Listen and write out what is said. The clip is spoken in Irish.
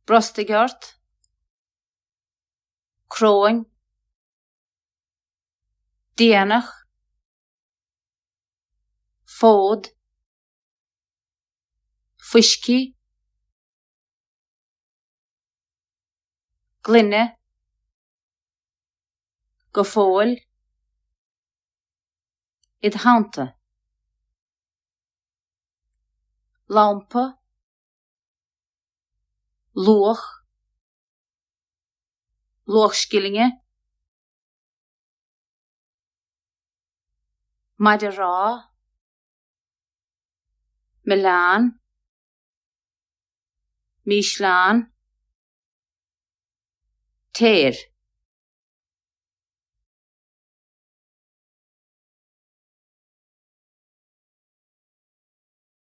Brostaigh ort. Cróin. Déanach. Fód. Fuiscí. Gloine. Go fóill. I do theannta. Lampa. Luach. Luach scillinge. Maide rámha. Milleán. Mísleán. Téir.